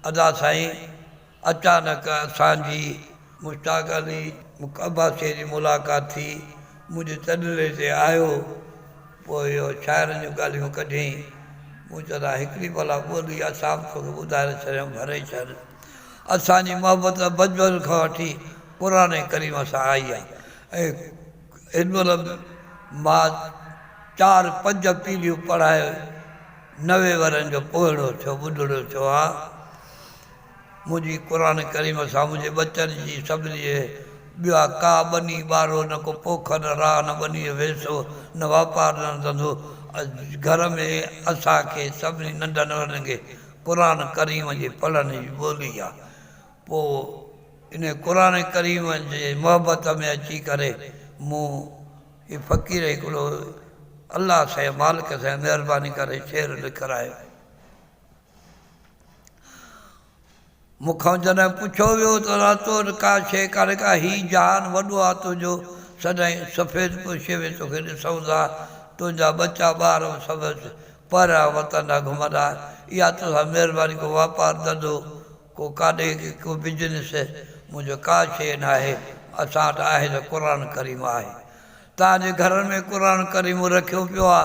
ادا سائين اچانڪ اسان جي مشتاق علي عباسيء جي ملاقات ٿي، منهنجي تڏلي تي آيو، پوء اهو شاعرن جون ڳالهيون ڪڍيائين. مون چيو ته هڪڙي ڀلا ٻولي اسان به توکي ٻڌائي نه ڇڏيون، ڀري ڇڏ. اسان جي محبت بچپن کان وٺي قرآن ڪريم سان آئي آهي ۽ هن مهل مان چار پنج پيڙهيون پڙهائي 90 ورهين جو پوئڙو ٿيو ٻڍڙو ٿيو آهيان. منهنجي قرآن ڪريم سان منهنجي ٻچن جي سڀني جي ٻيا ڪا ٻني ٻارو نه ڪو پوک نه راهه نه ٻنيء ويسو نه واپار نه ڌنڌو گهر ۾ اسان کي سڀني ننڍن وڏن کي قرآن ڪريم جي پڙهڻ جي ٻولي آ پوء انهي قرآن ڪريم جي محبت ۾ اچي ڪري مون هي فقير هڪڙو الله سائين مالڪ سائين مهرباني ڪري شعر لکرايو. مون کان جڏهن پڇيو ويو ته راتو وٽ ڪا شيء ڪانهي ڪا، هي جهان وڏو آ تنهنجو، سدائين سفيد پوشيء ۾ توکي ڏسون ٿا، تنهنجا ٻچا ٻار به سڀ پريان وطن ڏانهن گهمندا، اها توسان مهرباني ڪو واپار ڌنڌو، ڪو ڪاڏي ڪو بزنس، منهنجو ڪا شيء ناهي، اسان وٽ آهي ته قرآن ڪريم آهي. توهان جي گهرن ۾ قرآن ڪريم رکيو پيو آ.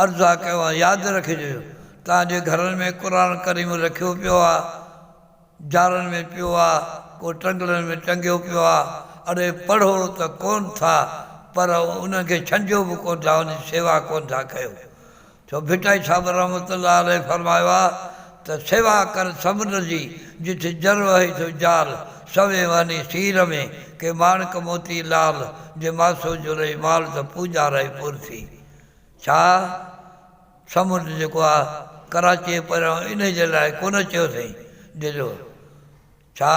عرض آ ڪيو آ ياد رکجو توهان جي گهرن ۾ قرآن ڪريم رکيو پيو آ جارن ۾ پيو آ ڪو ٽنگڙن ۾ ٽنگيو پيو آ اڙي پڙهو ته ڪون ٿا پر انهن کي ڇنڊيو به ڪون ٿا ان جي سيوا ڪون ٿا ڪيو ڇو ڀٽائي صاحب رحمت الله عليه فرمايو آ ته سيوا ڪر سمنڊ جي جت جر وهي ٿو جال سوين وهني سير ۾ ڪي ماڻڪ موتي لال جي ماسو جڙئي مال ته پوڄا رهي پورٿي. ڇا سمنڊ جيڪو آ ڪراچيء جي پريان انهيء جي لاء ڪونه چيو اٿئي جيجو ڇا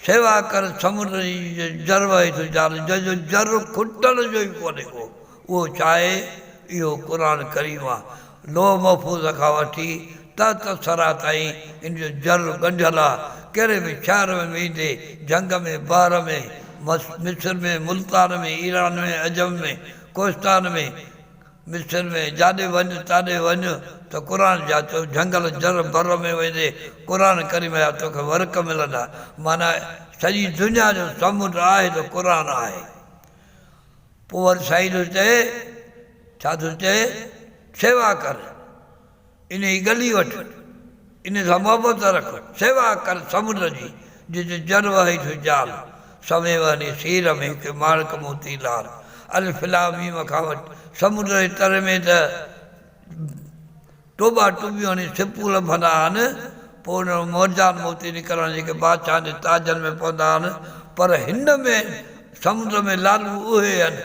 سيوا ڪر سمنڊ جي جر وهي ٿو جال جنهن جو جر کٽڻ جو ئي ڪونهي ڪو اهو ڇا آهي اهو قرآن ڪريم آ لوح محفوظ کان وٺي تحت الثريٰ تائين ان جو جر ڳنڍيل آ ڪهڙي به شهر ۾ ويندي جهنگ ۾ بحر ۾ مصر ۾ ملتان ۾ ايران ۾ عجم ۾ ڪوهستان ۾، مصر ۾، جاڏي وڃ تاڏي وڃ ته قرآن جا تو جهنگل جر بر ۾ ويندي قرآن ڪريم جا توکي ورق ملندا. معنيٰ سڄي دنيا جو سمنڊ آهي ته قرآن آهي. پوء وري سائين ٿو چئي، ڇا ٿو چئي، سيوا ڪر. انهيء ڳلي وٺ، انهيء سان محبت رک، سيوا ڪر سمنڊ جي، جت جر وهي ٿو جال، سوين وهني سير ۾، ڪي ماڻڪ موتي لال. الف لام ميم کان وٺ، سمنڊ جي تر ۾ ته ٽوٻا ٽٻيون هڻي سپون لڀندا آهن، پوء انهن مان مرجان موتي نڪرندا آهن، جيڪي بادشاهن جي تاجن ۾ پوندا آهن، پر هن ۾ سمنڊ ۾ لالو اهي آهن،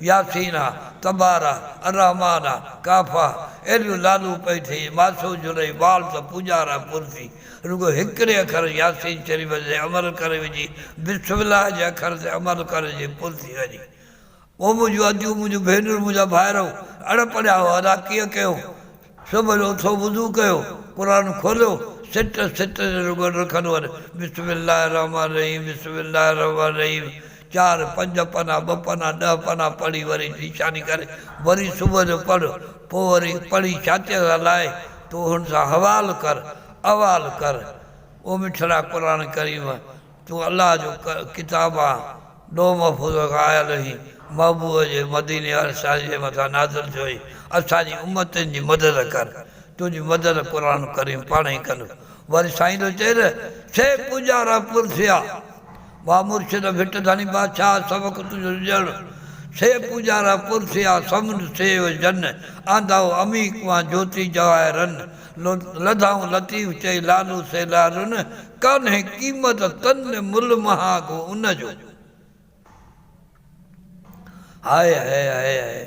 ياسين آ، تبار آ، الرحمان آ، ڪاف آ، اهڙيون لالو پئي ٿئي، ماسو جڙئي وال ته پوڄارا پرتي، رڳو هڪڙي اکر ياسين شريف تي عمل ڪري وجهي، بسم الله جي اکر تي عمل ڪري جي پرتي وڃي. او منهنجون اديون، منهنجون ڀينرون، منهنجا ڀائرؤ، اڻ پڙهيا هئو، ادا ڪيئن ڪيو؟ صبح جو اٿو وضو ڪيو، قرآن کوليو، سٽ سٽ تي رڳو رکندو وڃ، بسم الله الرحمٰن الرحيم، بسم الله الرحمٰن الرحيم، چار پنج پنا، ٻه پنا، ڏهه پنا پڙهي وري نشاني ڪري وري صبح جو پڙهه، پوء وري پڙهي ڇاتيء سان لائي تون هن سان حوال ڪر، احوال ڪر، او مٺڙا قرآن ڪريم! تون الله جو ڪتاب آن، لوح محفوظ کان آيل هين، محبوب جي مديني واري سائين جي مٿان نازل ٿيو هين، اسان جي امتين جي مدد ڪر، تنهنجي مدد قرآن ڪريم پاڻ ئي ڪندو. وري سائين ٿو چئي ته، سي پوڄارا پرسيا، واھ مرشد ڀٽ ڌڻي بادشاهه سبق تنهنجو ڏيڻ، سي پوڄارا پرسيا، سمنڊ سيو جن، آندائو عميق مان جوتي جواهرن، لڌائون لطيف چئي لالو سي لالن، ڪانهي قيمت تن ملهه مهانگو ان جو. هاء هاء هاء هاء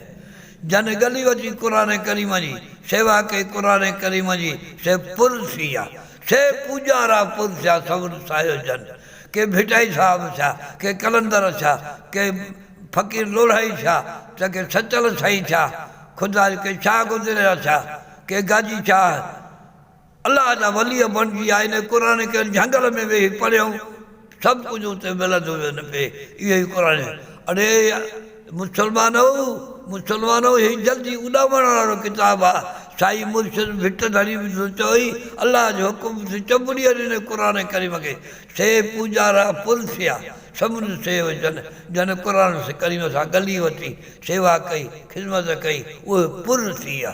جن ڳلي وٺي قرآن ڪريم جي سيوا ڪئي قرآن ڪريم جي سي پر ٿيا سي پوڄارا پر ٿيا سور سايو جن ڪي ڀٽائي صاحب ٿيا ڪي قلندر ٿيا ڪي فقير لوڙهائي ٿيا ته ڪي سچل سائين ٿيا خدا ڪي شاهه گذريا ٿيا ڪي گاجي شاهه الله جا ولي بڻجي آيا انهي قرآن ڪريم جهنگل ۾ ويهي پڙهيائون سڀ ڪجهه اتي ملندو ويو نه پئي اهو ئي قرآن اڙي مسلمانو مسلمانو هي جلدي اڏامڻ وارو ڪتاب آ. سائين مرشد ڀٽ ڌڻي به ٿو چوئي، الله جو حڪم به ٿو چنبڙي ڏني قرآن ڪريم کي، سي پوڄارا پر ٿيا، سمنڊ سي جن، جن قرآن ڪريم سان ڳلي وتي، سيوا ڪئي، خدمت ڪئي، اهي پر ٿي ويا.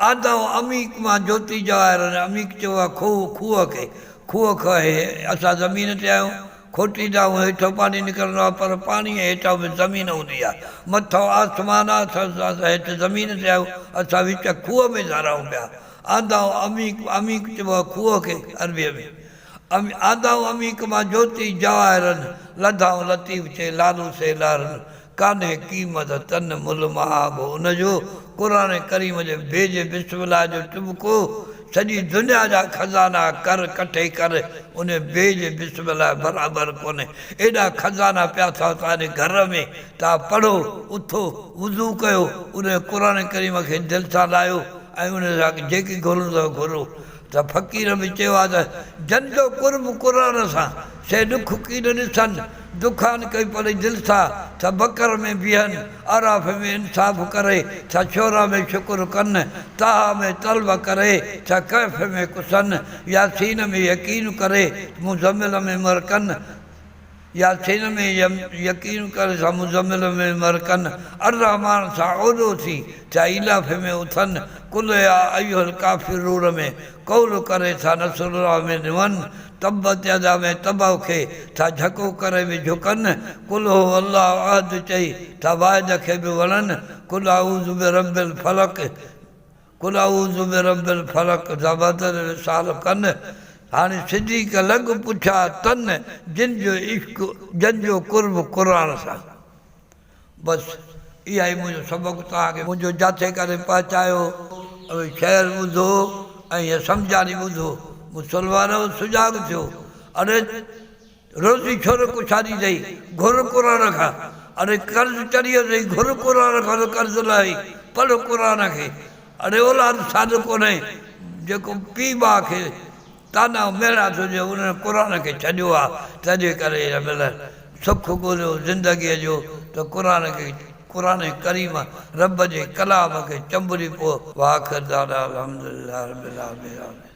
آدائون عميق مان جوتي جواهرن، عميق چئبو آهي کوهه، کوهه کي، کوهه کان هي اسان زمين تي آهيون، کوٽيندا آهيون هيٺون پاڻي نڪرندو آهي پر پاڻيء هيٺان به زمين هوندي آهي، مٿان آسمان آهي، اسان هيٺ زمين تي آهيون، اسان وچ کوهه ۾ ٿا رهون پيا. آدائون عميق، عميق چئبو آهي کوهه کي عربيء ۾. آدائون عميق مان جوتي جواهرن، لڌائون لطيف چئي لالو سي لارن، ڪانهي قيمت تن ملهه مهانگو ان جو، قرآن ڪريم جي بي جي بسم الله جو ٽٻڪو، سڄي دنيا جا خزانا ڪر ڪٺي ڪر ان بي جي بسم الله برابر ڪونهي، ايڏا خزانا پيا اٿو توهان جي گهر ۾ توهان پڙهو، اٿو، وضو ڪيو، ان قرآن ڪريم کي دل سان لايو ۽ ان سان جيڪي گهرڻو اٿو گهرو. ته فقير به چيو آهي ته، جن جو قرب قرآن سان، سي ڏک ڪي نه ڏسن، دکان ڪئي پڙهي دل سان، ٿا بقر ۾ بيهن، اعراف ۾ انصاف ڪري، ٿا شعرا ۾ شڪر ڪن، طٰه ۾ طلب ڪري، ٿا ڪهف ۾ ڪسن، ياسين ۾ يقين ڪري، مزمل ۾ مرڪن. ياسين ۾ يقين ڪر سا مزمل ۾ مرڪن، الرحمان سان اوڏو ٿي، ٿيا ايلاف ۾ اٿن، قل يا ايها الڪافرون ۾ قول ڪري ٿا نصر الله ۾ نون، تبت يدا ۾ تبع کي ٿا جهڪو ڪري به جهڪن، قل هو الله احد چئي ٿا واحد کي به وڻن، قل اعوذ برب الفلق. قل اعوذ برب الفلق زبدر وصال ڪن، هاڻي صديق لڳ پڇا تن، جن جو عشق جن جو قرب قرآن سان. بس اها ئي منهنجو سبق توهان کي منهنجو جاٿي ڪري پهچايو. اوهين شعر ٻڌو ۽ هيء سمجهاڻي ٻڌو. مسلمانؤ سجاڳ ٿيو. اڙي! روزي ڇو نه ڪشادي اٿئي، گهر قرآن کان. اڙي قرض چڙهي اٿئي، گهر قرآن کان ته قرض لهئي، پڙهه قرآن کي. اڙي اولاد ساڌ ڪونهي، جيڪو پيء ماء کي طعنا مهڻا ٿو ڏئي، انهن قرآن کي ڇڏيو آ، تنهنجي ڪري هن مهل سک ڳوليو زندگيء جو ته قرآن کي، قرآن ڪريم رب جي ڪلام کي چنبڙي پئو. واخر دعوانا الحمدلله رب العالمين آمين.